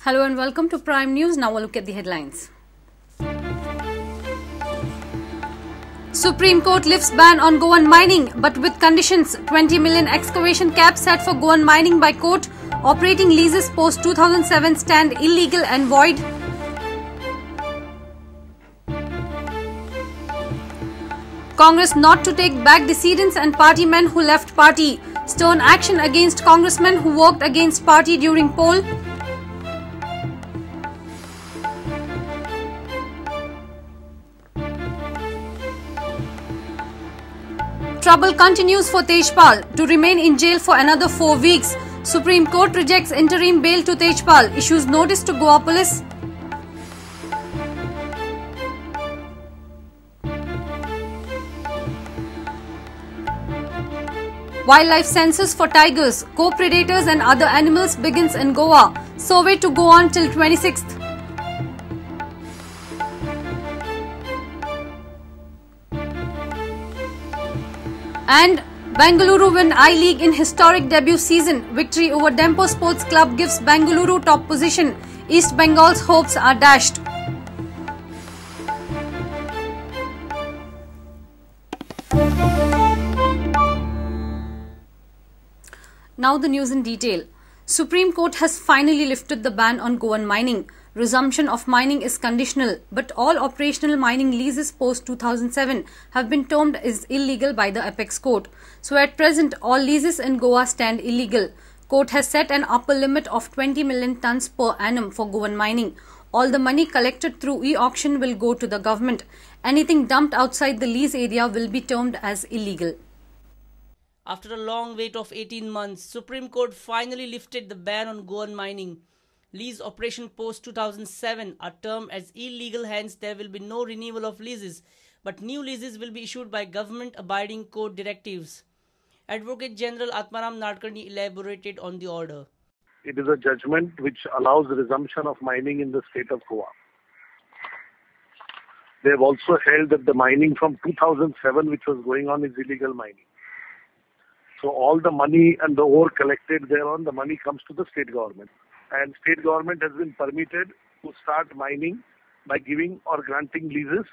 Hello and welcome to Prime News. Now we'll look at the headlines. Supreme Court lifts ban on Goan mining, but with conditions. 20 million excavation cap set for Goan mining by court. Operating leases post 2007 stand illegal and void. Congress not to take back dissidents and party men who left party. Stern action against congressmen who worked against party during poll. Trouble continues for Tejpal to remain in jail for another 4 weeks. Supreme Court rejects interim bail to Tejpal, issues notice to Goa police. Wildlife census for tigers, co-predators and other animals begins in Goa. Survey to go on till 26th. And Bengaluru win I-League in historic debut season. Victory over Dempo Sports Club gives Bengaluru top position. East Bengal's hopes are dashed. Now the news in detail. Supreme Court has finally lifted the ban on Goan mining. Resumption of mining is conditional, but all operational mining leases post 2007 have been termed as illegal by the Apex Court. So at present, all leases in Goa stand illegal. Court has set an upper limit of 20 million tons per annum for Goan mining. All the money collected through e-auction will go to the government. Anything dumped outside the lease area will be termed as illegal. After a long wait of 18 months, Supreme Court finally lifted the ban on Goan mining. Lease operation post 2007 are termed as illegal, hence there will be no renewal of leases, but new leases will be issued by government abiding court directives. Advocate General Atmaram Nadkarni elaborated on the order. It is a judgment which allows the resumption of mining in the state of Goa. They have also held that the mining from 2007 which was going on is illegal mining. So all the money and the ore collected thereon, the money comes to the state government. And state government has been permitted to start mining by giving or granting leases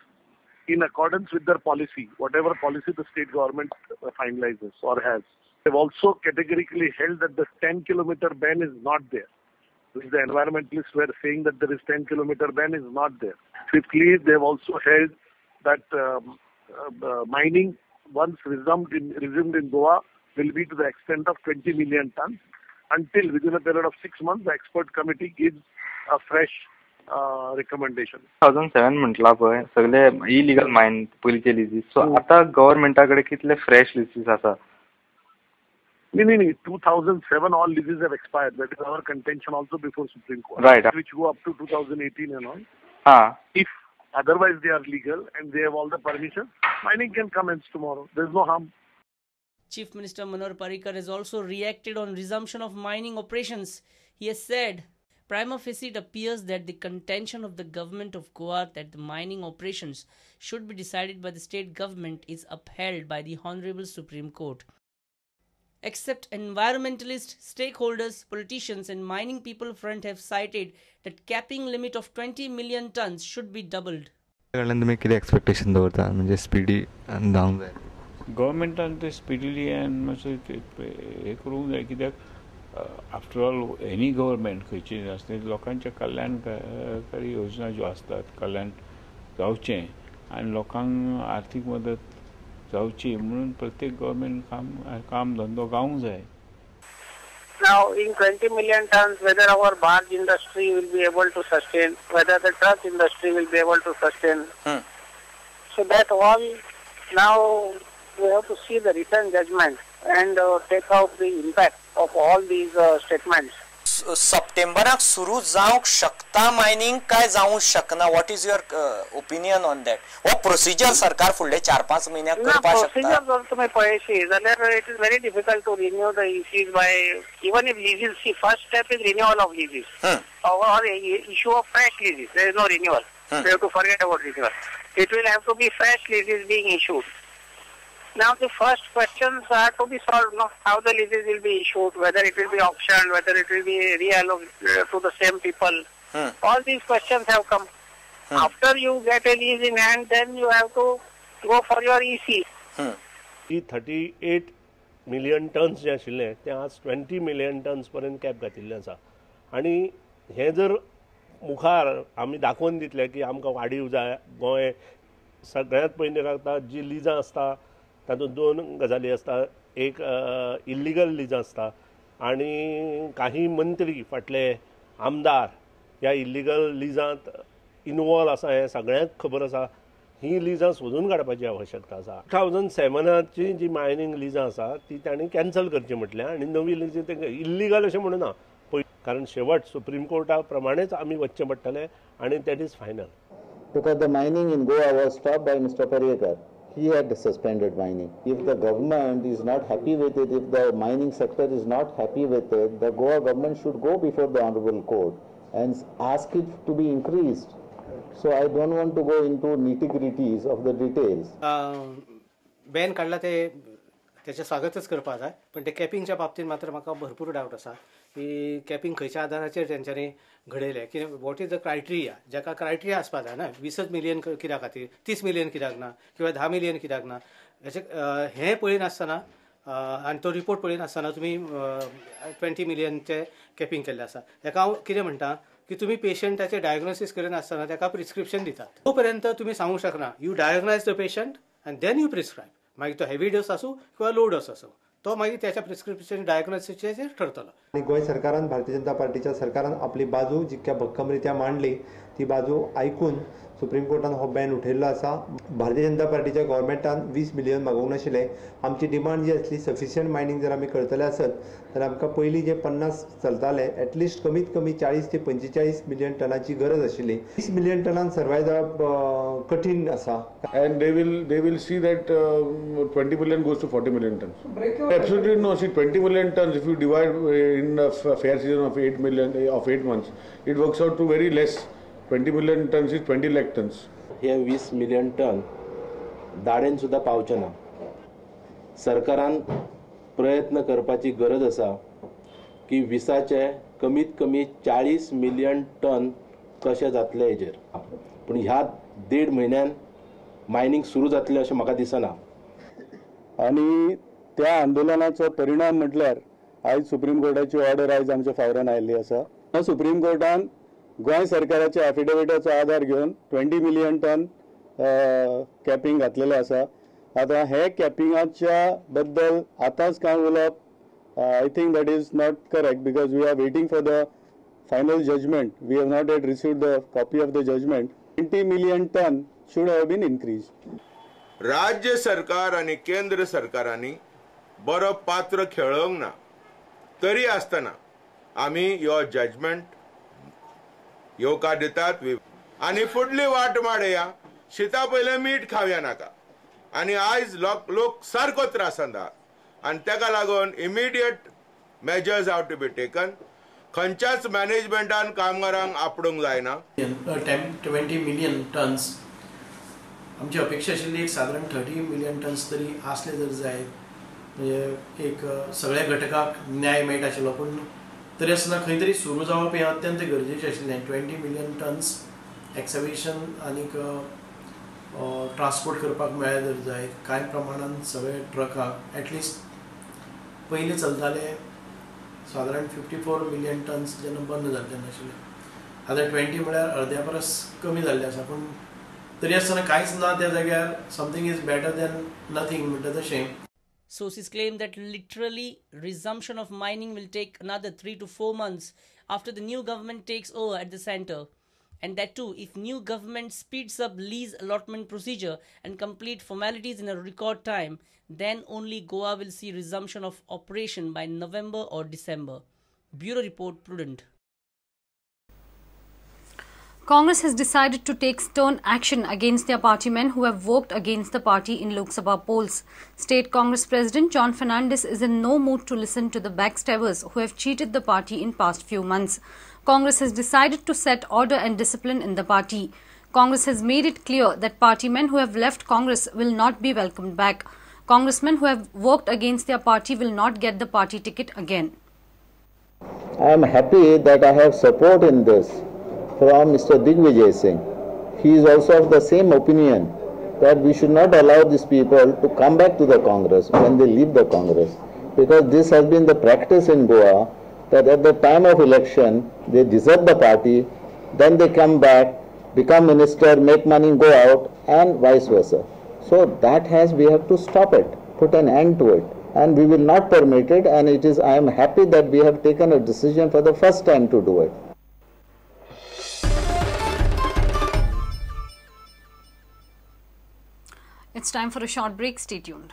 in accordance with their policy, whatever policy the state government finalizes or has. They've also categorically held that the 10-kilometer ban is not there, which the environmentalists were saying that there is 10-kilometer ban is not there. Fifthly, they've also held that mining once resumed in Goa will be to the extent of 20 million tons until within a period of 6 months the expert committee gives a fresh recommendation. 2007 म्हटला पळय सगळे illegal मायन पयलीचे लिजीस, so आता गव्हर्मेंटा कडेन कितले fresh लिजीस आसा? No, 2007 all leases have expired. That is our contention also before Supreme Court. Right. Which go up to 2018 and all. Ha. If otherwise they are legal and they have all the permission, mining can commence tomorrow. There is no harm. Chief Minister Manohar Parrikar has also reacted on resumption of mining operations. He has said, prima facie it appears that the contention of the government of Goa that the mining operations should be decided by the state government is upheld by the Honorable Supreme Court. Except environmentalists, stakeholders, politicians and mining people front have cited that capping limit of 20 million tons should be doubled. Expectation दवरता speedy जावंक जाय. गव्हर्मेंटान ते स्पिडिली आनी मातशें हें करूंक जाय, कित्याक आफ्टर ऑल एनी गव्हर्मेंट खंयची आसता लोकांच्या कल्याणकारी योजना ज्यो आसतात कल्याण जावचें आनी लोकांक आर्थीक मदत जावची म्हणून प्रत्येक गव्हर्मेंट काम धंदो गावंक जाय. Now in 20 million tons, whether our barge industry will be able to sustain, whether the truck industry will be able to sustain. So that all now we have to see the written judgment and take out the impact of all these statements. सप्टेंबराक सुरू जावंक शकता mining काय जावंक शकना? What is your opinion on that? हो procedure सरकार फुडले 4-5 म्हयन्याक करपाक शकता? प्रोसिजर जर तुमी पळयशी जाल्यार it is very difficult to renew the ECs by even if leases. See, first step is renewal of leases or issue of fresh leases. There is no renewal. We have to forget about renewal. It will have to be fresh leases being issued. Now the first questions are to be solved, no? How the leases will be issued, whether it will be auctioned, whether it will be reallocated to the same people. All these questions have come. After you get a lease in hand, then you have to go for your EC. He 38 million tons जे आशिल्ले ते आज 20 million turns पर्यंत cap घातिल्लें आसा आनी हें जर मुखार आमी दाखोवन दितले की आमकां वाडीव जाय. गोंय सगळ्यांत पयलीं लागता जी लिजां आसता तातूंत दोन गजाली आसता, एक इल्लिगल लिजां आसता आनी काही मंत्री फाटले आमदार ह्या इल्लिगल लिजांत इनवॉल्व आसा हें सगळ्यांक खबर आसा. ही लिजां सोदून काडपाची आवश्यकता आसा. 2007ची जी मायनींग लिजां आसा ती तांणी कॅन्सल करची म्हटल्या आनी नवी लिजां तांकां इल्लिगल अशें म्हणूना, कारण शेवट सुप्रीम कोर्टा प्रमाणेच आमी वचचें पडटलें आनी that is final. Because the mining in Goa was stopped by Mr. Parrikar. He had suspended mining. If the government is not happy with it, if the mining sector is not happy with it, the Goa government should go before the Honorable Court and ask it to be increased. So I don't want to go into nitty-gritties of the details. Ban काडला ते त्याचे स्वागतच करपाक जाय, पण ते कॅपिंगच्या बाबतीत मात्र म्हाका भरपूर डावट आसा की कॅपिंग खंयच्या आधाराचेर तेंच्यांनी घडयलें, की what is the criteria, जाका क्रायटेरिया आसपा जाय ना. 20 मिलियन कित्या खातीर, 30 मिलियन कित्याक ना किंवा 10 मिलियन कित्याक ना, हें पळयनासतना आनी तो रिपोर्ट पळयनासतना तुमी 20 मिलियनचें कॅपिंग केल्लें आसा. हेका हांव कितें म्हणटा की तुमी पेशंटाचें डायग्नोसीस करिनासतना ताका प्रिस्क्रिप्शन दितात, तो पर्यंत तुमी सांगूंक शकना. You diagnose the patient and then you prescribe. मागीर तो हेवी डोस आसूं किंवा लो डोस आसूं, तो मागीर त्याच्या प्रिस्क्रिप्शन डायग्नोसिसाचेर ठरतलो. आनी गोंय सरकारान, भारतीय जनता पार्टीच्या सरकारान आपली बाजू जितक्या भक्कमरित्या मांडली ती बाजू आयकून सुप्रीम कोर्टान हो बॅन उठयल्लो आसा. भारतीय जनता पार्टीच्या गव्हर्मेंटान 20 मिलियन मागोवंक नाशिल्लें. आमची डिमांड जी आसली सफिशियंट मायनींग जर आमी करतले आसत जाल्यार आमकां पयलीं जे 50 चलताले एटलिस्ट कमीत कमी 40 ते 45 मिलियन टनाची गरज आशिल्ली. 20 मिलियन टनान सर्वायव जावप कठीण आसा. And they will see that 20 million goes to 40 million tons. Absolutely no. See, 20 million tons, if you divide in a fair season of 8 million of 8 months, it works out to very less. 20 million tons is 20 lakh tons. हे 20 million ton दाडेन सुद्दां पावचे ना. सरकारान प्रयत्न करपाची गरज आसा की 20चे कमीत कमी 40 मिलियन टन कशें जातले हेजेर. पूण ह्या 1.5 म्हयन्यान मायनींग सुरू जातलें अशें म्हाका दिसना. आनी त्या आंदोलनाचो परिणाम म्हटल्यार आयज सुप्रीम कोर्टाची ऑर्डर आयज आमच्या फावरान आयिल्ली आसा. सुप्रीम कोर्टान गोंय सरकाराच्या एफिडेविटाचो आधार घेवन 20 मिलियन टन कॅपिंग घातलेलें आसा. आतां हे कॅपिंगाच्या बद्दल आतांच कांय उलोवप I think that is not correct because we are waiting for the final judgment. We have not yet received the copy of the judgment. 20 million ton should have been increase. राज्य सरकार आनी केंद्र सरकारांनी बरो पात्र खेळोवंक ना, तरी आसतना आमी ह्यो जजमेंट येवकार दितात आनी फुडली वाट माडया. शिता पयलें मीठ खावया नाका आनी आयज लोक सारको त्रासान आहा आनी ताका लागून immediate measures have to be taken. खंयच्याच मॅनेजमेंटान कामगारांक आपडूंक जायना. 20 मिलियन टन्स आमची अपेक्षा आशिल्ली, एक सादारण 30 मिलियन टन्स तरी आसले जर जाय, म्हणजे एक सगळ्या घटकाक न्याय मेळटा आशिल्लो. पूण तरी आसतना खंय तरी सुरू जावप हें अत्यंत गरजेचें आशिल्लें. 20 मिलियन टन्स एक्सकेवेशन आनीक ट्रान्सपोर्ट करपाक मेळ्ळें जर जाय, कांय प्रमाणान सगळे ट्रकाक एटलिस्ट पयलीं चलताले सादारण 54 मिलियन टन्स जेन्ना बंद जालें तेन्ना आशिल्लें. आतां 20 म्हळ्यार अर्द्या परस कमी जाल्लें आसा. पूण तरी आसतना कांयच ना त्या जाग्यार something is better than nothing म्हणटा तशें. Sources claim that literally resumption of mining will take another 3 to 4 months after the new government takes over at the center. And that too, if new government speeds up lease allotment procedure and complete formalities in a record time, then only Goa will see resumption of operation by November or December. Bureau Report, Prudent. Congress has decided to take stern action against their partymen who have worked against the party in Lok Sabha polls. State Congress President John Fernandes is in no mood to listen to the backstabbers who have cheated the party in past few months. Congress has decided to set order and discipline in the party. Congress has made it clear that partymen who have left Congress will not be welcomed back. Congressmen who have worked against their party will not get the party ticket again. I am happy that I have support in this from Mr. Digvijay Singh. He is also of the same opinion that we should not allow these people to come back to the Congress when they leave the Congress, because this has been the practice in Goa that at the time of election they desert the party, then they come back, become minister, make money, go out, and vice versa. So that has, we have to stop it, put an end to it, and we will not permit it. And it is, I am happy that we have taken a decision for the first time to do it. It's time for a short break. Stay tuned.